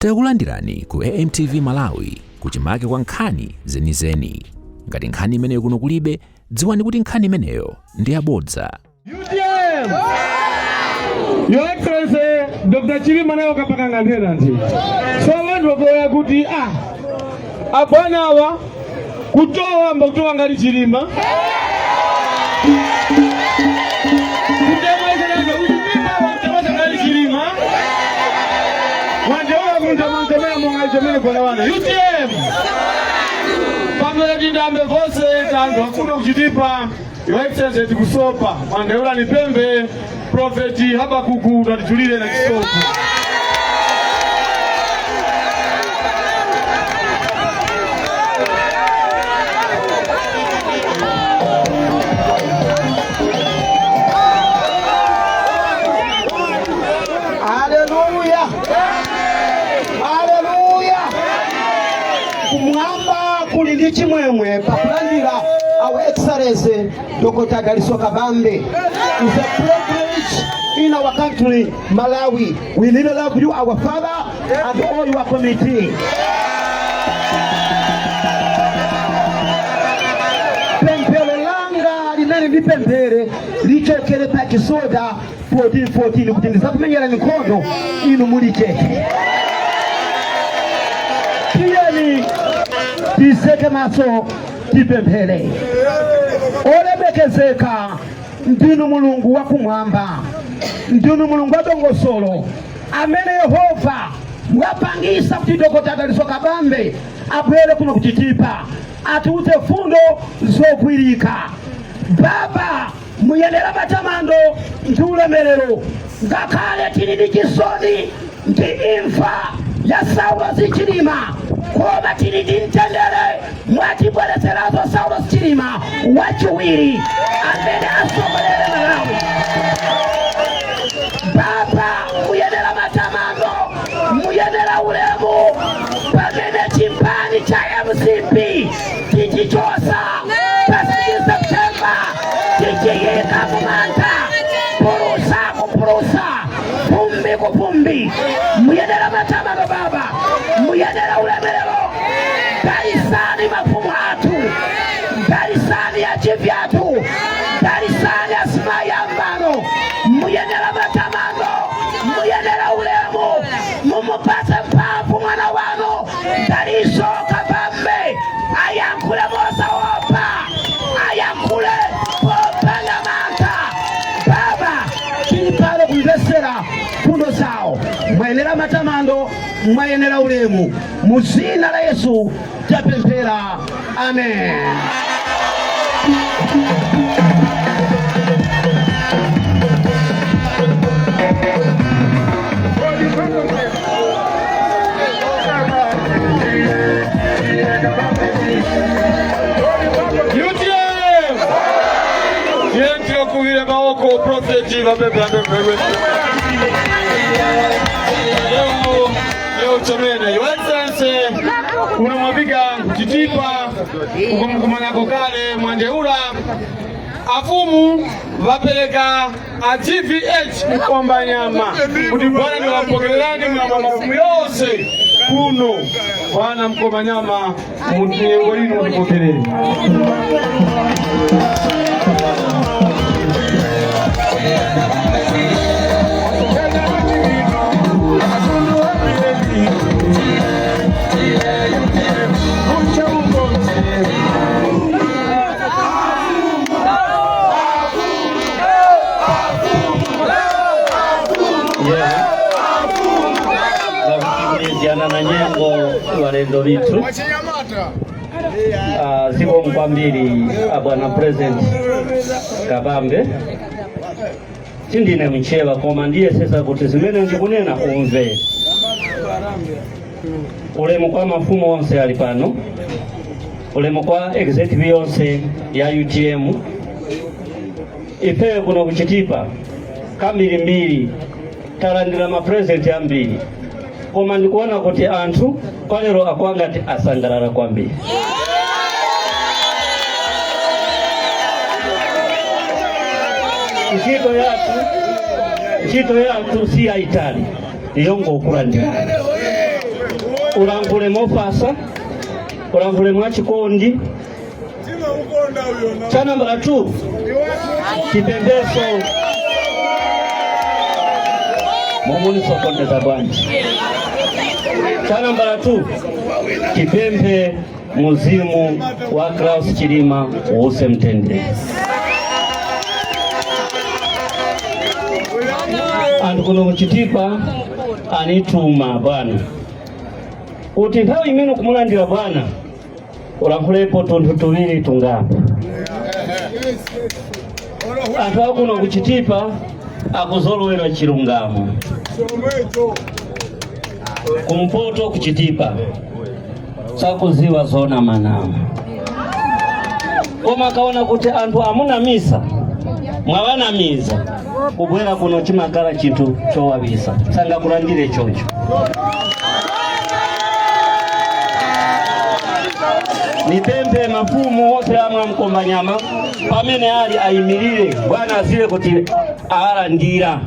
Takulandirani ku AMTV Malawi kuchimake kwa nkhani zenizeni. Ngati nkhani imeneyo kuno kulibe, dziwani kuti nkhani imeneyo ndi yabodza. UTM! Your Excellency Dr. Chilima nayo kapakanga nthena nti. So vantu vakoya kuti abwana awa kutowa mbakutowa ngati Chilima. Kutemweza kuchipima wakutemweza ngati Chilima. Wanjewa kunjama monga chomene kona wana. UTM! Pamene tindambe vose tanthu akuno kuchitipa. Your Excellency tikusopa mandeula ni pembe Prophet Habakuku tatijulire na chisopo. Haleluya, haleluya! Kumwamba kuli ndi chimwemwe pakulandira Our Excellency Dr. Dalitso Kabambe. It's a privilege in our country, Malawi. We really love you, our father, and all your committee. Pemphero langa limene ndipemphere lichokere pa Chisoda 14:14 kuti ndizakumenyerani nkhondo inu muli chete. Tiyeni tiseke maso tipemphere. Olemekezeka ndinu Mulungu wakumwamba, ndinu Mulungu wa dongosolo amene Yehova mwapangisa kuti Dr. Dalitso Kabambe abwere kuno kuchitipa atiuze fundo zogwirika. Baba, muyenera matamando ndi ulemerero, ngakhale tili ndi chisoni ndi imfa ya Saulos Chilima, koma tili ndi mtendere mwatibweretserazo Saulos Chilima wachiwiri amene asogolere Malawi. Baba, muyenera matamando, muyenera ulemu pamene chipani cha MCP tichichosa pa 6 September, tichiyika mumanda, pulusa kupulusa, fumbi kufumbi. Muyenera matamando Baba, muyenera ulemerero. Dalisani mafumu athu, dalisani achifi athu, dalisani asimayi ambano. Muyenera matamando, muyenera ulemu, mumupase mphamvu mwana wanu Dalitso Kabambe ayankhule mosaopa, ayankhule popanda mantha. Baba, tili pano kumvesera fundo zawo. Mwayenera matamando, mwayenera ulemu. Mu zina la Yesu tapemphera, amen. UTM! Yenti okubire mawoko Prophet vapepera. Leo leo chomene Your Excellency uno mwapika kuchitipa ukumkumanako kale mwandeula afumu vapereka a GVH mkomba nyama kuti bwana niwapokererani mwa mafumu yonse kuno bwana mkomba nyama munyengo ino ndipokerere. Vakushughuliziana na nyengo walendo vitu. Zikomo kwambiri abwana President Kabambe. Sindine mchewa koma ndiye sesa kuti zimene ndikunena umve. Ulemu kwa mafumu onse ali pano, ulemu kwa executive yonse ya UTM. Ifeyo kuno kuchitipa kambirimbiri talandira mapresident ambiri, koma ndikuona kuti anthu kwa lero akwangati asangalala kwambiri. Ntchito yathu si yayitali, yongokulandirani. Ulankhule mofasa, ulankhule mwachikondi. Cha nambala 2, chipembeso mumunisokoneza bwanji. Cha nambala 2, chipembe muzimu wa Klaus Chilima uuse mtendere. Anthu kuno kuchitipa anituma bwana kuti nthawi imene kumulandira bwana ulankhulepo tunthu tuwiri tungapo. Anthu akuno kuchitipa akuzolowera chilungamo. Kumpoto kuchitipa sakuziwa zona manama, koma akaona kuti anthu amunamisa, mwawanamiza, kubwera kuno chimakala chinthu chowabisa, sangakulandire chocho. Nipemphe mafumu wose amwe amkombanyama pamene ali ayimirire bwana aziwe kuti awalandira.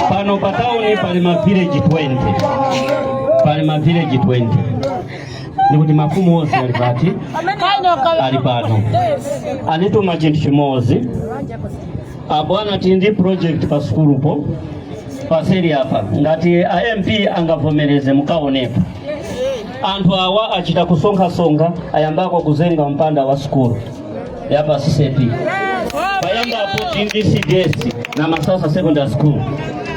Pano pa town pali ma village 20, pali ma village 20. Ndikuti mafumu wonse ali pati, ali pano. Anituma chinthu chimodzi, abwana, tindi project pa sukulupo paseli apa, ngati a MP angavomereze mukaonepo. Anthu awa achita kusonkhasonkha, ayambako kuzenga mpanda wa sukulu yapa CCP. Payambapo tindi CDS na Masasa Secondary School,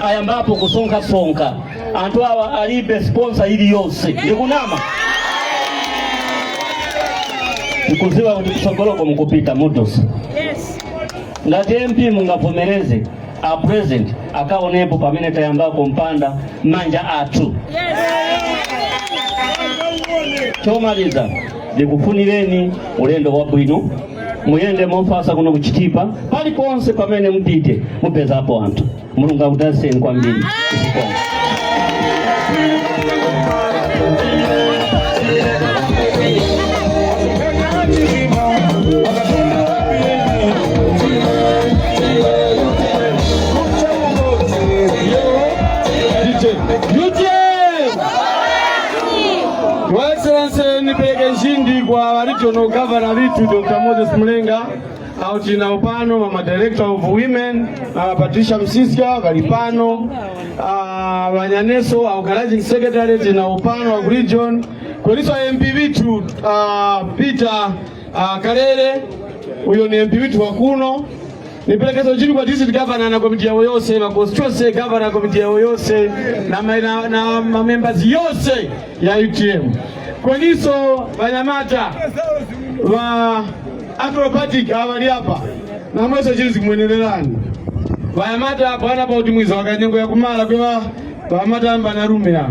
ayambapo kusonkhasonkha. Anthu awa alibe sponsor iliyonse, ndikunama? Tikuziwa kuti kusogoloko mukupita mudusa. Ngati MP mungavomereze, a president akaonepo pamene tayambako mpanda manja athu. Chomaliza, ndikufunireni ulendo wabwino, muyende mofasa kuno kuchitipa. Paliponse pamene mupite mupezapo anthu. Mulungu akudalitseni kwambiri. Zikomo. UTM! Your Excellency, nipeleke nshindi kwa regional governor vitu Dr. Moses Mulenga autina upano, mama director of women Patricia Msisya bali pano, Wanyaneso organizing secretary tina upano wa region kweliso MP vitu Peter Kalele, uyo ni MP vitu wa kuno. Nipelekezo chini kwa district governor na komiti yao yose, ma constituency governor na komiti yao yose na ma members yose ya UTM, kweliso vanyamata va acrobatic avali apa namweso chili zikumwenererani vanyamata bwana pauti mwiza wakanyengo ya kumala kwewa vamatamba na rume ava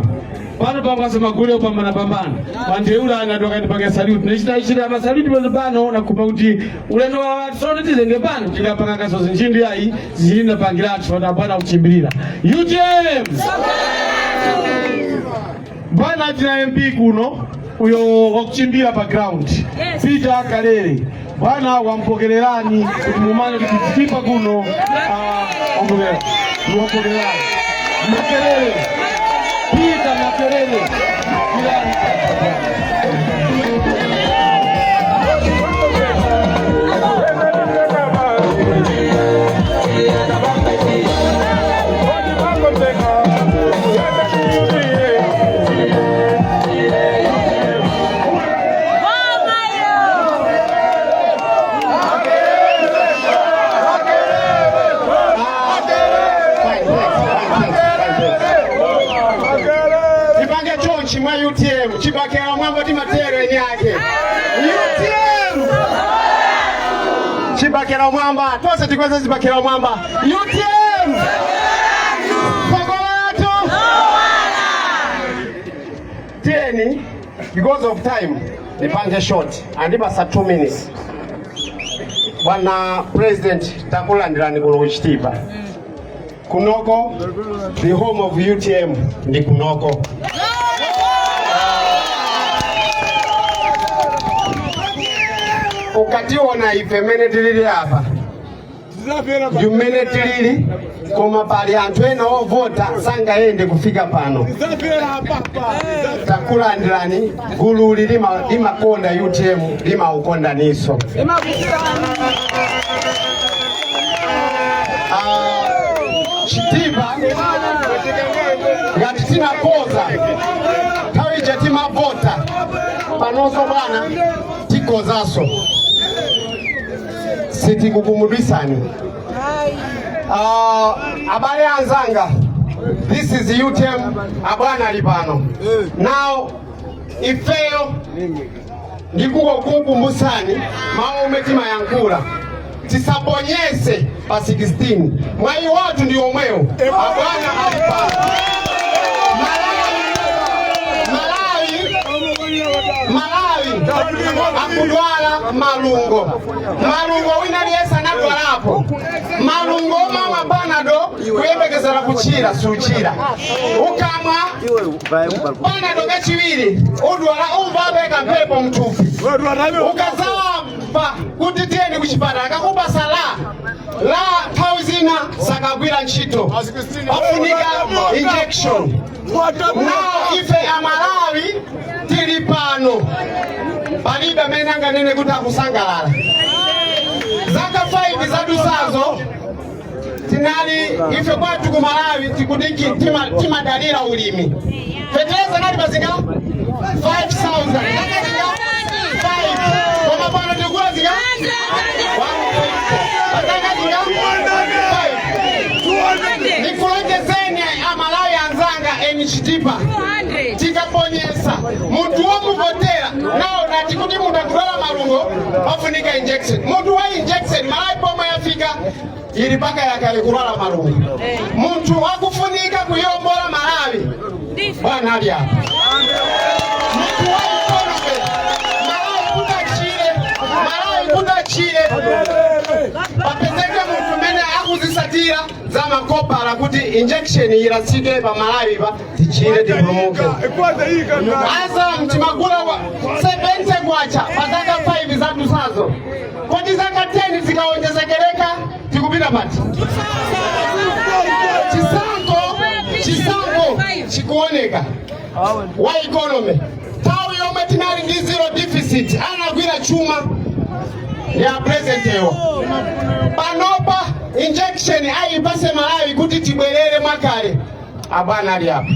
pano pangwasa magule opambana pambana pandeulana twakatipanga salute nechitachita masaluti pano pano nakupa kuti ulendo wa watu sono tizenge pano tikapanga kasozi nchindi ayi zilinda pangiratu fana bwana kuchimbirira UTM. Bwana, tina MP kuno uyo wakuchimbira pa ground Peter Kalele, bwana wampokererani kuti mumane kuti kuchitipa kuno wampokererani Makerere Peter Makerere. Jirani. Tipange chonchi mwa UTM chibakera mwambo timatero eni ake UTM chibakera mwamba tonse tikweze chibakera mwamba UTM Pagolato teni. Because of time nipange short, andipasa 2 minutes. Bwana President, takulandirani kuno kuchitipa kunoko, the home of UTM ndi kunoko. Ukationa ife mene tilili apa, ndi mmene tilili, koma pali anthu ena ovota sangayende kufika pano. Takulandirani. Gululi limakonda UTM, limaukondaninso. Ah, Chitipa ngati tinakoza nthawi ija timavota, panonso bwana tikozanso, sitikukumudwisani. Abale anzanga, this is UTM. Abwana ali pano. Now ifeyo ndikukukumbusani mawu omwe timayankhula, tisaponyese pa 16. Mwayi wathu ndi omwewo. Abwana ali pano. Malawi, Malawi, Malawi akudwala malungo. Malungo wina aliyense anadwalapo malungo. Omamwa Panado kuyembekezera kuchira, suchira. Ukamwa Panado kachiwiri, udwala, umva mphepo mthupi. Ukazamva kuti tiyeni kuchipatala, kakupasa la la, nthawi zina sakagwira ntchito, pafunika injection. Now ife Amalawi tili pano, palibe amene anganene kuti akusangalala. Zaka 5 zadusazo tinali ife kwathu ku Malawi tikuti timadalira ulimi. Fetereza nali pazinga 5000 zaka zinga 5, koma pano tikula zinga 150 zaka zinga 5. Nikulonjezeni Amalawi anzanga eni Chitipa, tikaponyesa munthu womuvotera nawo nati kuti munthu akudwala malungo pafunika injection, munthu wa injection. Malawi pomwe yafika ili paka yakale kulwala malungo, munthu wakufunika kuyombola Malawi, bwana ali apa. Munthu wa economy, Malawi kutachire, Malawi kutachire, papezeke munthu mmene akuzisatira za makopala kuti injection ilasike pa Malawi pa, tichire, tipulumuke. Aza timagula 70 kwacha pa zaka 5 zadusazo, kodi zaka 10 zikaonjezekereka tikupita pati? Chisankho, chisankho chikuoneka wa economy. Nthawi yomwe tinali ndi zero deficit, anagwira chuma ya president ewo. Panopa injection ayipase Malawi kuti tibwerere mwakale, abwana ali apa.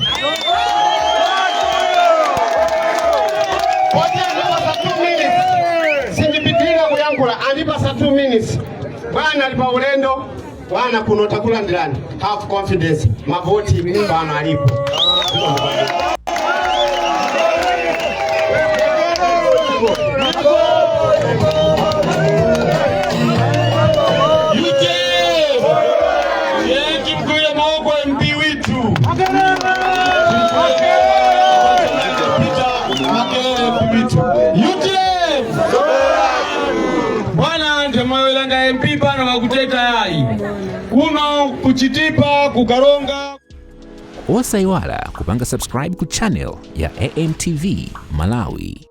Poti andipasa 2 minutes, sindipitirira kuyankhula. Andipasa 2 minutes. Bwana ali pa ulendo. Bwana, kuno takulandirani. Have confidence, mavoti pano alipo. UTM! Timkwire maoko MP witu Peter Makelele, MP witu UTM. Bwana ndemawelanga MP pano kakuteta yayi kuno kuchitipa kukaronga. Osayiwala kupanga subscribe ku channel ya AMTV Malawi.